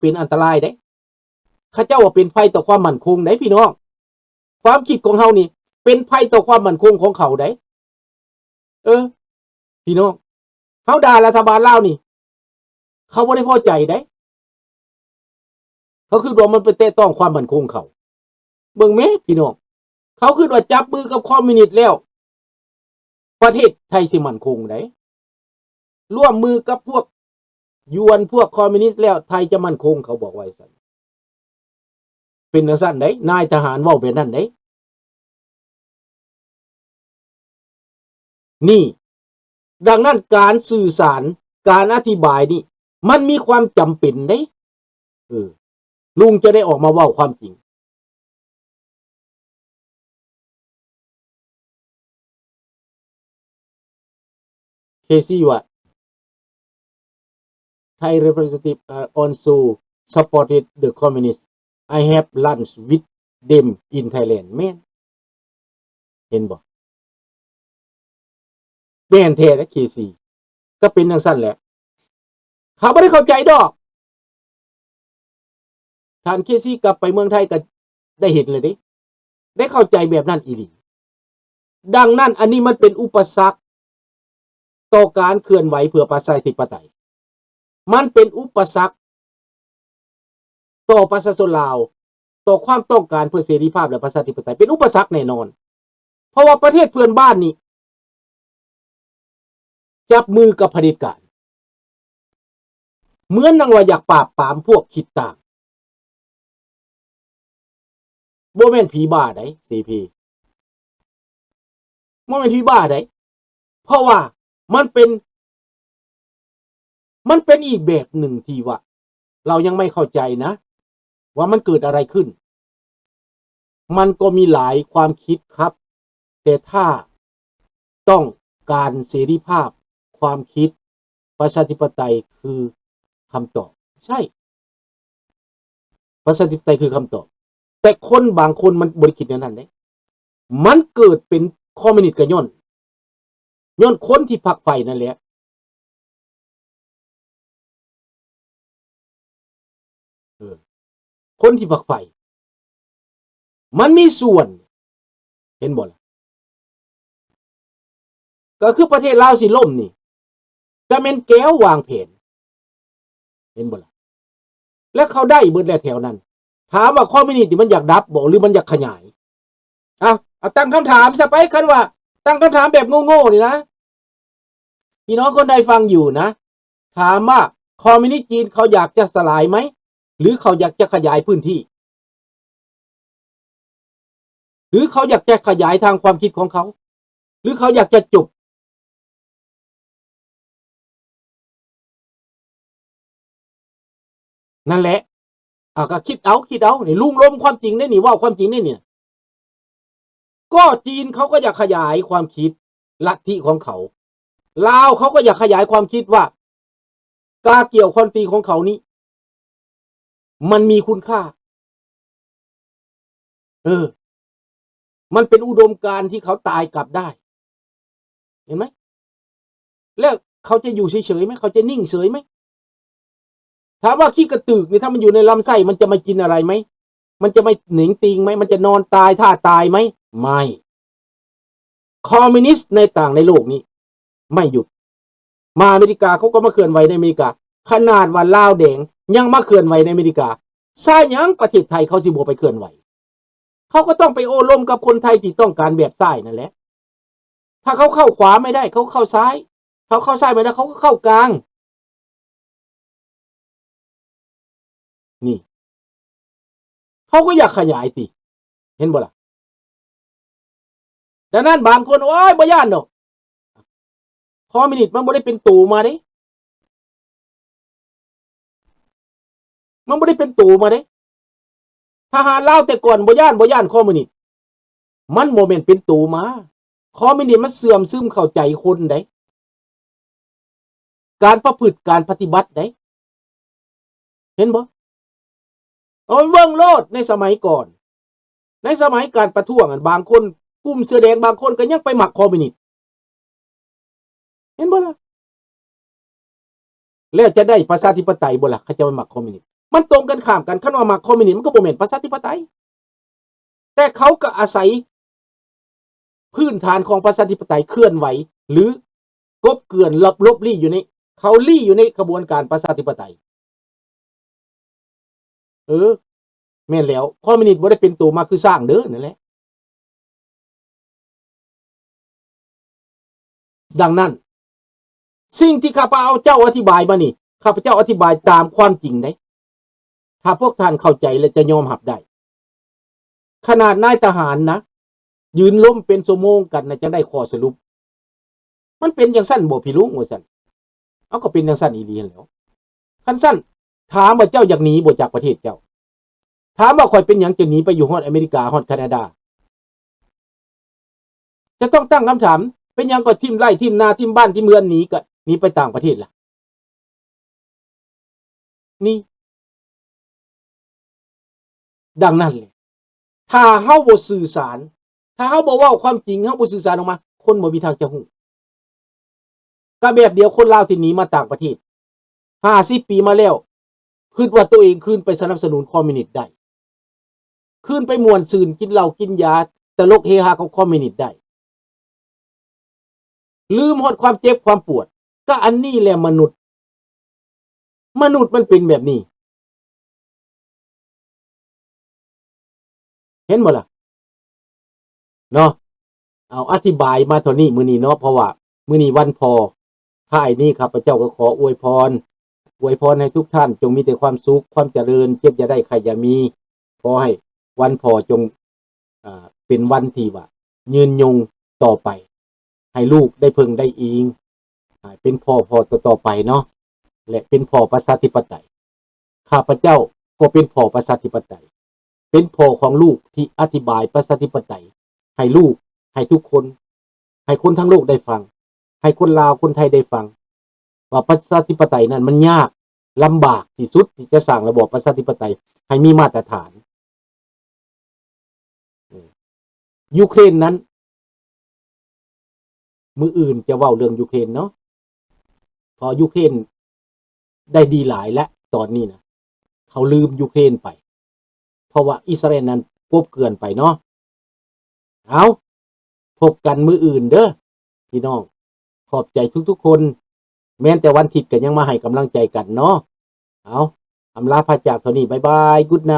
ເປັນອັນຕະລາຍເດ້. ເຂົາເຈົ້າວ່າເປັນໄພຕໍ່ຄວາມໝັ້ນຄົງເດ້ພີ່ນ້ອງ. ຄວາມຄິດຂອງເຮົານີ້ເປັນໄພຕໍ່ຄວາມໝັ້ນຄົງຂອງເຂົາເດ້. ເອີ ພີ່ນ້ອງ, ເຮົາດ່າລັດຖະບານລາວນີ້ ເຂົາບໍ່ໄດ້ພໍໃຈເດ້. ເຂົາຄິດວ່າມັນໄປແຕະຕ້ອງຄວາມໝັ້ນຄົງເຂົາ. ເບິ່ງແມ້ພີ່ນ້ອງ, ເຂົາຄິດວ່າຈັບມືກັບຄອມມິວນິດແລ້ວ ປະເທດໄທຊິໝັ້ນຄົງໃດ໋. ຮ່ວມມືກັບພວກຢວນ ພວກຄອມມິວນິດແລ້ວ ໄທຈະໝັ້ນຄົງ, ເຂົາບອກວ່າຊັ້ນ. ເປັນຈັ່ງຊັ້ນໃດ໋, ນາຍທະຫານເວົ້າແບບນັ້ນໃດ໋. ນີ້, ດັ່ງນັ້ນການສື່ສານ, ການອະທິບາຍນີ້ ມັນມີຄວາມຈຳເປັນເດ້. ເອີ, ລຸງຈະໄດ້ອອກມາເວົ້າຄວາມຈິງ. ເຄຊີວ່າ Thai representative, uh, also supported the communist. I have lunch with them in Thailand. ແມ່ນ. ເຫັນບໍ່? ແມ່ນແທ້ເດ້ ເຄຊີ. ກໍເປັນຈັ່ງຊັ້ນແຫຼະ. ເຂົາບໍ່ໄດ້ເຂົ້າໃຈດອກ. ທ່ານເຄຊີກັບໄປເມືອງໄທກໍໄດ້ເຫັນແລ້ວເດ້, ໄດ້ເຂົ້າໃຈແບບນັ້ນອີ່ຫຼີ. ດັ່ງນັ້ນ ອັນນີ້ມັນເປັນອຸປະສັກຕໍ່ການເຄື່ອນໄຫວເພື່ອປະຊາທິປະໄຕ, ມັນເປັນອຸປະສັກຕໍ່ປະຊາຊົນລາວ, ຕໍ່ຄວາມຕ້ອງການເພື່ອເສລີພາບ ແລະ ປະຊາທິປະໄຕ, ເປັນອຸປະສັກແນ່ນອນ. ເພາະວ່າປະເທດເພື່ອນບ້ານນີ້ ຈັບມືກັບຜະເດັດການ ເໝືອນໜັງວ່າຢາກປາບປາມພວກຄິດຕ່າງ. ບໍ່ແມ່ນຜີບ້າໃດເສພີ, ບໍ່ແມ່ນຜີບ້າໃດ, ເພາະວ່າມັນເປັນ, ມັນເປັນອີກແບບໜຶ່ງທີ່ວ່າ ເຮົາຍັງໄມ່ເຂົ້າໃຈນະ ວ່າມັນເກີດອະໄລຂຶ້ນ. ມັນກໍມີຫຼາຍຄວາມຄິດຄັບ, ແຕ່ຖ້າຕ້ອງການເສລີພາບຄວາມຄິດ, ປະຊາທິປະໄຕຄືຄຳຕອບ. ໃຊ່, ປະຊາທິປະໄຕຄືຄຳຕອບ. ແຕ່ຄົນບາງຄົນມັນບໍ່ໄດ້ຄິດແນວນັ້ນເດ້. ມັນເກີດເປັນຄອມມິວນິດກໍຍ້ອນ, ຍ້ອນຄົນທີ່ຝັກໃຝ່ນັ້ນແຫຼະ. ເອີ, ຄົນທີ່ຝັກໃຝ່ ມັນມີສ່ວນ, ເຫັນບໍ່ລະ? ກໍຄືປະເທດລາວຊິລົ້ມນີ້ ກໍແມ່ນແກວວາງແຜນ, ເຫັນບໍ່ລະ? ແລ້ວເຂົາໄດ້ເບິດແລ້ວແຖວນັ້ນ. ຖາມວ່າຄອມມິວນິດນີ້ມັນຢາກດັບບໍ່ ຫຼືມັນຢາກຂະຫຍາຍ? ເອົາ, ເອົາຕັ້ງຄຳຖາມຊະໄປ, ຄັນວ່າຕັ້ງຄຳຖາມແບບໂງ່ໆນີ້ນະ, ພີ່ນ້ອງຄົນໃດຟັງຢູ່ນະ, ຖາມວ່າຄອມມິວນິດຈີນເຂົາຢາກຈະສະຫຼາຍໄໝ ຫຼືເຂົາຢາກຈະຂະຫຍາຍພື້ນທີ່? ຫຼືເຂົາຢາກຈະຂະຫຍາຍທາງຄວາມຄິດຂອງເຂົາ? ຫຼືເຂົາຢາກຈະຈົບ? ນັ້ນແຫຼະ. ອາ, ກໍຄິດເອົາ, ຄິດເອົາ. ນີ້ລຸງລົມຄວາມຈິງເດ້ນີ້, ເວົ້າຄວາມຈິງເດ້ນີ້. ກໍຈີນເຂົາກໍຢາກຂະຫຍາຍຄວາມຄິດລັດທິຂອງເຂົາ, ລາວເຂົາກໍຢາກຂະຫຍາຍຄວາມຄິດວ່າກາກຽວຄອນຕີຂອງເຂົານີ້ມັນມີຄຸນຄ່າ. ເອີ, ມັນເປັນອຸດົມການທີ່ເຂົາຕາຍກັບໄດ້. ເຫັນໄໝ? ແລ້ວເຂົາຈະຢູ່ເສີຍໆໄໝ? ເຂົາຈະນິ່ງເສີຍໄໝ? ຖາມວ່າຂີ້ກະຕືກນີ້ ຖ້າມັນຢູ່ໃນລຳໄສ້ ມັນຈະມາກິນອະໄລໄໝ? ມັນຈະມາເໜັງຕີງໄໝ? ມັນຈະນອນຕາຍ ທ່າຕາຍໄໝ? ໄມ່. ຄອມມິວນິດໃນຕ່າງໃນໂລກນີ້ໄມ່ຢຸດ. ມາອາເມລິກາ ເຂົາກໍມາເຄື່ອນໄຫວໃນອາເມລິກາ. ຂະໜາດວ່າລາວແດງຍັງມາເຄື່ອນໄຫວໃນອາເມລິກາ, ສາຍຫຍັງປະເທດໄທເຂົາຊິບໍ່ໄປເຄື່ອນໄຫວ? ເຂົາກໍຕ້ອງໄປໂອ້ລົມກັບຄົນໄທທີ່ຕ້ອງການແບບຊ້າຍນັ້ນແຫຼະ. ຖ້າເຂົາເຂົ້າຂວາໄມ່ໄດ້ ເຂົາເຂົ້າຊ້າຍ, ເຂົາເຂົ້າຊ້າຍໄມ່ໄດ້ ເຂົາກໍເຂົ້າກາງ. ນີ້ ເຂົາກໍຢາກຂະຫຍາຍຕິ, ເຫັນບໍ່ລະ? ດັ່ງນັ້ນບາງຄົນ, ໂອ້ຍ, ບໍ່ຢ້ານດອກ. ຄອມມິວນິດມັນບໍ່ໄດ້ເປັນໂຕມາເດ້. ມັນບໍ່ໄດ້ເປັນໂຕມາເດ້. ທະຫານລາວແຕ່ກ່ອນບໍ່ຢ້ານ, ບໍ່ຢ້ານຄອມມິວນິດ. ມັນບໍ່ແມ່ນເປັນໂຕມາ. ຄອມມິວນິດມັນເຊື່ອມຊຶມເຂົ້າໃຈຄົນໃດ໋, ການປະພຶດ, ການປະຕິບັດໃດ໋. ເຫັນບໍ່? ເອົາເບິ່ງໂລດໃນສະໄໝກ່ອນ, ໃນສະໄໝການປະທ້ວງນັ້ນ, ບາງຄົນ, ກຸ່ມເສືອແດງບາງຄົນກໍຍັງໄປມັກຄອມມິວນິດ. ເຫັນບໍ່ລະ? ແລ້ວຈະໄດ້ປະຊາທິປະໄຕບໍ່ລະ? ເຂົາເຈົ້າໄປມັກຄອມມິວນິດ. ມັນຕົງກັນຂ້າມກັນ. ຄັນວ່າມັກຄອມມິວນິດ ມັນກໍບໍ່ແມ່ນປະຊາທິປະໄຕ. ແຕ່ເຂົາກໍອາໄສພື້ນຖານຂອງປະຊາທິປະໄຕເຄື່ອນໄຫວ ຫຼື ກົບເກື່ອນ ຫຼົບ ຫຼົບລີ້ຢູ່ໃນ ເຂົາລີ້ຢູ່ໃນຂະບວນການປະຊາທິປະໄຕ. ເອີ ແມ່ນແລ້ວ, ຄອມມິວນິດບໍ່ໄດ້ເປັນໂຕມາຄືຊ້າງເດີ ນັ້ນແຫຼະ. ດັ່ງນັ້ນ, ສິ່ງທີ່ຂ້າພະເຈົ້າອະທິບາຍມານີ້, ຂ້າພະເຈົ້າອະທິບາຍຕາມຄວາມຈິງເດ້. ຖ້າພວກທ່ານເຂົ້າໃຈ ແລະ ຈະຍອມຮັບໄດ້, ຂະໜາດນາຍທະຫານນະ ຢືນລົມເປັນຊົ່ວໂມງກັນນະ ຈັ່ງໄດ້ຂໍ້ສະຫຼຸບ. ມັນເປັນຈັ່ງຊັ້ນບໍ່ ພີ່ລຸງ? ວ່າຊັ້ນ. ເອົາ, ກໍເປັນຈັ່ງຊັ້ນອີ່ຫຼີຫັ້ນແຫຼ້ວ. ຄັນຊັ້ນ, ຖາມວ່າເຈົ້າຢາກໜີບໍ່ຈາກປະເທດເຈົ້າ? ຖາມວ່າຂ້ອຍເປັນຫຍັງຈຶ່ງໜີໄປຢູ່ຮອດອາເມລິກາ, ຮອດຄານາດາ? ຈະຕ້ອງຕັ້ງຄຳຖາມ, ເປັນຫຍັງຂ້ອຍຖິ້ມໄຮ່, ຖິ້ມນາ, ຖິ້ມບ້ານ, ຖິ້ມເຮືອນໜີ, ກໍໜີໄປຕ່າງປະເທດລະ? ນີ້. ດັ່ງນັ້ນແຫຼະ, ຖ້າເຮົາບໍ່ສື່ສານ, ຖ້າເຮົາບໍ່ເວົ້າຄວາມຈິງ, ເຮົາບໍ່ສື່ສານອອກມາ, ຄົນບໍ່ມີທາງຈະຮູ້. ກໍແບບດຽວຄົນລາວທີ່ໜີມາຕ່າງປະເທດ ຫ້າສິບປີມາແລ້ວ, ຄິດວ່າໂຕເອງຄືນໄປສະໜັບສະໜູນຄອມມິວນິດໄດ້, ຄືນໄປມ່ວນຊື່ນ ກິນເຫຼົ້າກິນຢາ ຕະຫຼົກເຮຮາກັບຄອມມິວນິດໄດ້. ລືມຮອດຄວາມເຈັບຄວາມປວດ. ກໍອັນນີ້ແຫຼະມະນຸດ, ມະນຸດມັນເປັນແບບນີ້. ເຫັນບໍ່ລະ? ເນາະ, ເອົາ ອະທິບາຍມາເທົ່ານີ້ມື້ນີ້ເນາະ, ເພາະວ່າມື້ນີ້ວັນພໍ່. ທ້າຍນີ້ຂ້າພະເຈົ້າກໍຂໍອວຍພອນ, ອວຍພອນໃຫ້ທຸກທ່ານຈົ່ງມີແຕ່ຄວາມສຸກ, ຄວາມຈະເລີນ, ເຈັບຢ່າໄດ້, ໄຂ້ຢ່າມີ. ຂໍໃຫ້ວັນພໍ່ຈົ່ງ ອ່າ ເປັນວັນທີ່ວ່າຍືນຍົງຕໍ່ໄປ, ໃຫ້ລູກໄດ້ເພິ່ງໄດ້ອີງ, ອ່າ ເປັນພໍ່ ພໍ່ຕໍ່ໆໄປເນາະ ແລະ ເປັນພໍ່ປະຊາທິປະໄຕ. ຂ້າພະເຈົ້າກໍເປັນພໍ່ປະຊາທິປະໄຕ, ເປັນພໍ່ຂອງລູກທີ່ອະທິບາຍປະຊາທິປະໄຕໃຫ້ລູກ, ໃຫ້ທຸກຄົນ, ໃຫ້ຄົນທັງໂລກໄດ້ຟັງ, ໃຫ້ຄົນລາວຄົນໄທໄດ້ຟັງ ວ່າປະຊາທິປະໄຕນັ້ນມັນຍາກລຳບາກທີ່ສຸດທີ່ຈະສ້າງລະບອບປະຊາທິປະໄຕໃຫ້ມີມາດຕະຖານ. ຢູເຄຣນນັ້ນ, ມື້ອື່ນຈະເວົ້າເລື່ອງຢູເຄຣນເນາະ, ເພາະຢູເຄຣນໄດ້ດີຫຼາຍແລ້ວຕອນນີ້ນະ, ເຂົາລືມຢູເຄຣນໄປ ເພາະວ່າອິດສະຣາເອນນັ້ນກົບເກື່ອນໄປເນາະ. ເອົາ, ພົບກັນມື້ອື່ນເດີພີ່ນ້ອງ. ຂອບໃຈທຸກໆຄົນ, ແມ່ນແຕ່ວັນທິດກໍຍັງມາໃຫ້ກຳລັງໃຈກັນເນາະ. ເອົາ, ອຳລາພາຈາກເທົ່ານີ້, ບາຍບາຍ, ກຸດໄນ.